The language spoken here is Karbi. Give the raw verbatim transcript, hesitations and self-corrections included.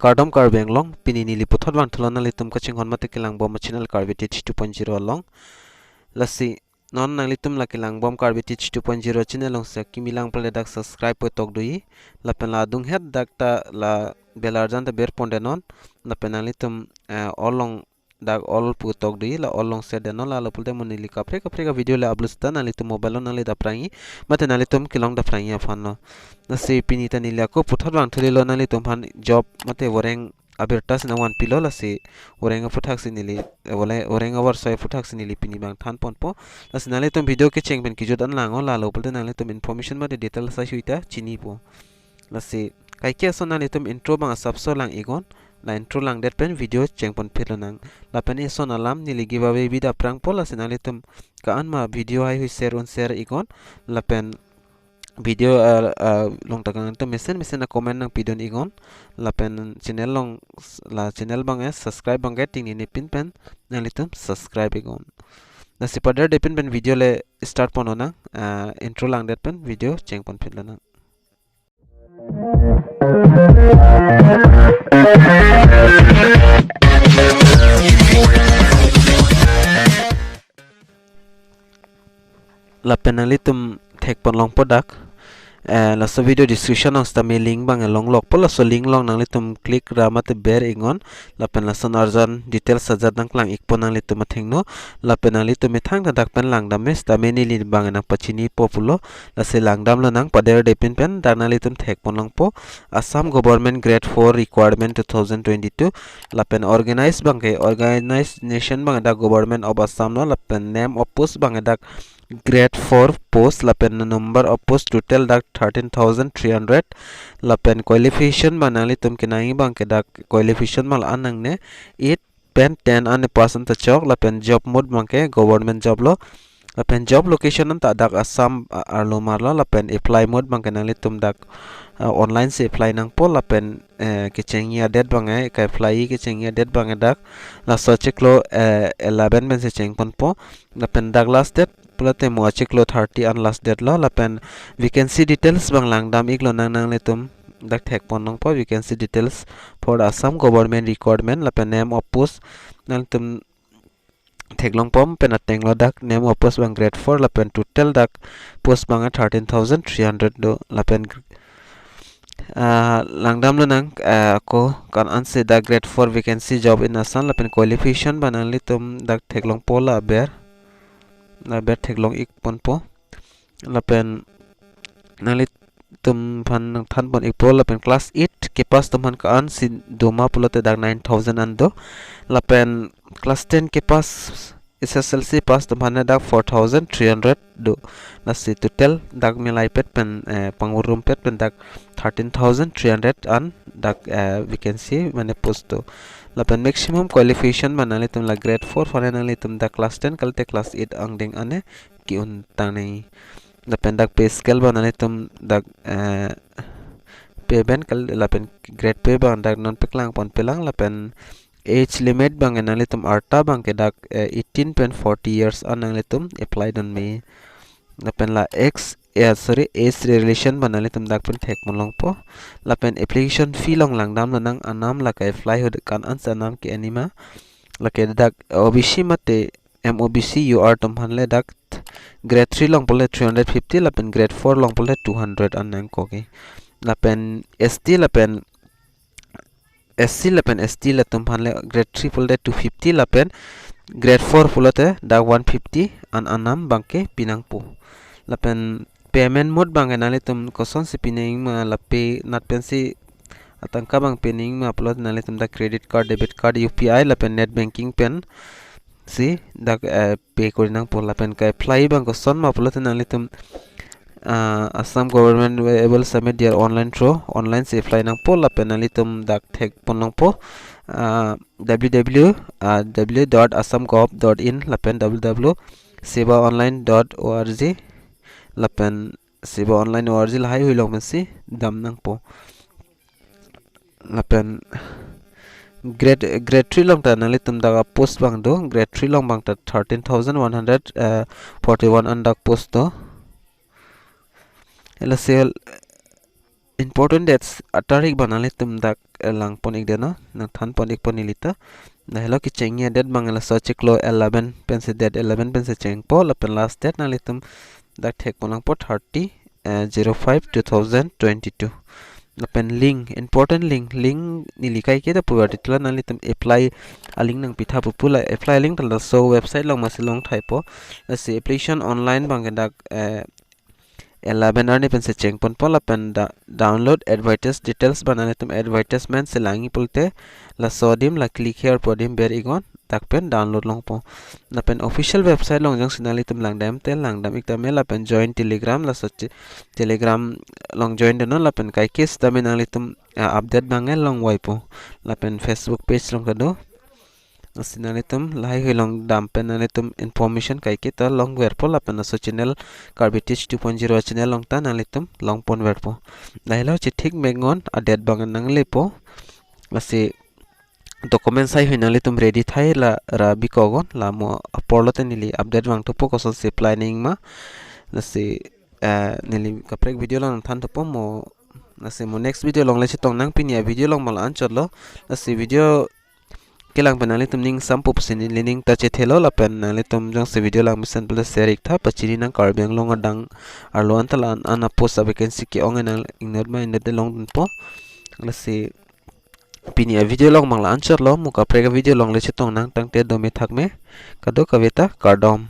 Kardom Karbi Anglong, pini neli puthot vangthulo nanglitum kachinghon mate kelangbom a-channel Karbi Teach two point zero along. Lasi non nanglitum la kelangbom Karbi Teach two point zero channel along si kimi lang pale dak subscribe pu tok doji. Lapen la adunghet dak ta la bell arjan ta ber ponde non. Lapen nanglitum, eh, all along dak all pu tok doji, la all along share de non, la lapu te mo neli kaprek kaprek a-video le upload seta nanglitum mobile along nangle daprangji, mate nanglitum kelong daprangji aphan lo. Lasi pini ta neli ako puthot vangthulo nanglitum aphan job mate voreng abirta si nangvanpilo, lasi voreng aphuthak si neli, eh, vole voreng avarsai aphuthak si neli pini vangthan ponpo. Lasi nanglitum video kecheng pen kejut an lang-o, la lapu te nanglitum information mate details asai ta chinipo. Lasi kaike ason nanglitum intro abang asapso lang iknon, la intro langdet pen video cheng ponphit lonang. Lapen ison alam neli giveaway bi daprangpo, lasi nanglitum ko-an ma video haihui share un share iknon, lapen video, ah, ah, along ta nanglitum mesen mesen a-comment nangpidun iknon, lapen channel along s-, la channel abang, eh, subscribe abang ke tingni ne pin pen nanglitum subscribe iknon. Lasi paderdepin pen video le start pon lonang, ah, intro langdet pen video cheng ponphit lonang. Lapen nanglitum thek pon longpo dak, eh, laso video description along sitame link abang along lokpo, laso link along nanglitum click ra mate ber iknon, lapen lason arjan details ajat nangklang ikpo nanglitum athengno. Lapen nanglitum methang ta dak pen langdam me sitame neli abang nangpachinipo pulo. Lasi langdam lonang paderdepin pen, dak nanglitum thek pon longpo Assam Government Grade four Requirement two thousand twenty-two. Lapen organize abang ke, organization abang dak Government of Assam lo, lapen name of post abang dak Grade four post, lapen number of post total dak thirteen thousand three hundred. Lapen qualification abang nanglitum kenangji abang ke dak qualification abang la-an nangne, eight pen ten an pass an ta chok, lapen job mode abang ke government job lo. Lapen job location an ta dak Assam a-, arlo marlo, lapen apply mode abang ke nanglitum dak, ah, online si apply nangpo, lapen, eh, kechengji a-date abang ke, ka-apply kechengji a-date abang ke dak laso achiklo, eh, eleven pen si cheng ponpo. Lapen dak last date pulote mo achiklo thirty an last date lo, lapen vacancy details abang langdam ik lonang nanglitum. Dak thek pon longpo vacancy details for Assam Government Requirement, lapen name of post nanglitum thek longpo pen ateng lo, dak name of post abang Grade four, lapen total dak post abang thirteen thousand three hundred do, lapen, ah, langdam lonang, ah, ako ko-an ansi dak Grade four vacancy job in Assam, lapen qualification abang nanglitum dak thek longpo, la aber, la aber thek long ik ponpo. Lapen nanglitum aphan nangthan pon ikpo, lapen class eight kepass atum aphan ko-an si doma pulote dak nine thousand an do. Lapen class ten kepass, S S L C pass atum aphan dak four thousand three hundred do. Lasi total dak milaipet pen, eh, pangrumpet pen dak thirteen thousand three hundred an dak, eh, vacancy mane post do. Lapen maximum qualification abang nanglitum la Grade four aphan nanglitum dak class ten kalite class eight angdeng ane ke-un tang nangji. Lapen dak pay scale abang nanglitum dak, eh, pay band kal-, lapen grade pay abang dak non paklang ponpe lang, lapen age limit abang nanglitum arta abang ke dak, eh, eighteen pen forty years an nanglitum apply dun me. Lapen la ex, eh, sorry, age relation abang nanglitum dak pen thek pon longpo. Lapen application fee along langdam lonang, anam la ka-apply ahut ko-an ansi anam ke-en ma. Lake dak O B C mate M O B C U R atum aphan le dak Grade three along pulote three hundred fifty, lapen Grade four along pulote two hundred an nangkok ke. Lapen S T lapen S C lapen S T latum aphan le Grade three pulote two fifty, lapen Grade four pulote dak one fifty an anam abang ke pinangpo. Lapen payment mode abang nanglitum kosonsi pinangji ma, la pay nat pensi atangka abang pinangji ma pulote nanglitum dak credit card, debit card, U P I lapen net banking pen si dak, eh, pay kori nangpo. Lapen ka-apply abang koson ma pulote nanglitum, ah, Assam government will able submit their online through, online si apply nangpo. Lapen nanglitum dak thek pon longpo, ah, W W W, ah, W dot assam gov dot in lapen W W W seva online dot org lapen seva online org lahaihui along pensi dam nangpo. Lapen Grade, Grade three along ta nanglitum dak a-post abang do, Grade three along abang ta thirteen thousand one hundred forty-one an dak post do. Lasi important dates atarik abang nanglitum dak, eh, langpon-ik detnon, nangthanpon-ikpo neli ta. Lahelo kechengji adet abang laso chiklo eleven pensi, date eleven pensi chengpo, lapen last date nanglitum dak thekpon langpo thirty, eh, zero five two thousand twenty-two. Lapen link, important link, link neli kaike ta puver titlo, nanglitum apply a-link nangpitha pu pu, la apply a-link ta laso website along masi longthaipo. Lasi application online abang ke dak, eh, eleven arni pensi chengponpo, lapen da-, download advertise details abang nanglitum advertisement si langji pulote laso adim, la click here pu adim ber-iknon, dak pen download longpo. Lapen official website along jongsi nanglitum langdamte langdam-ik tame, lapen join Telegram, laso che-, Telegram along join detnon, lapen kaike sitame nanglitum, ah, update abang longvaipo. Lapen Facebook page along ta do. Lasi nanglitum lahaihui along dam pen nanglitum information kaike ta longverpo, lapen laso channel, Karbi Teach two point zero channel along ta nanglitum longponverpo. Lahelo chethik meknon, adet abang nanglepo. Lasi documents haihui nanglitum ready thai, la ra bikoknon, la mo apor lote neli update vangthupo kosonsi apply nangji ma. Lasi, eh, neli kaprek video along nangthanthupo mo. Lasi mo next video along le chetong nang, pini a-video along abang la-anchotlo. Lasi video kelang pen nanglitum ning sampo pusi neli ning ta chethelo, lapen nanglitum jongsi video lang mesen pule share-iktha, pachini nang Karbi Anglong adang arlo anta la-an an a-post a-vacancy ke-ong nang inut ma inut de longdunpo. Lasi pini a-video along abang la-anchotlo, mo kaprek a-video along le chetong nang, tangte dome thakme, kadokave ta kardom.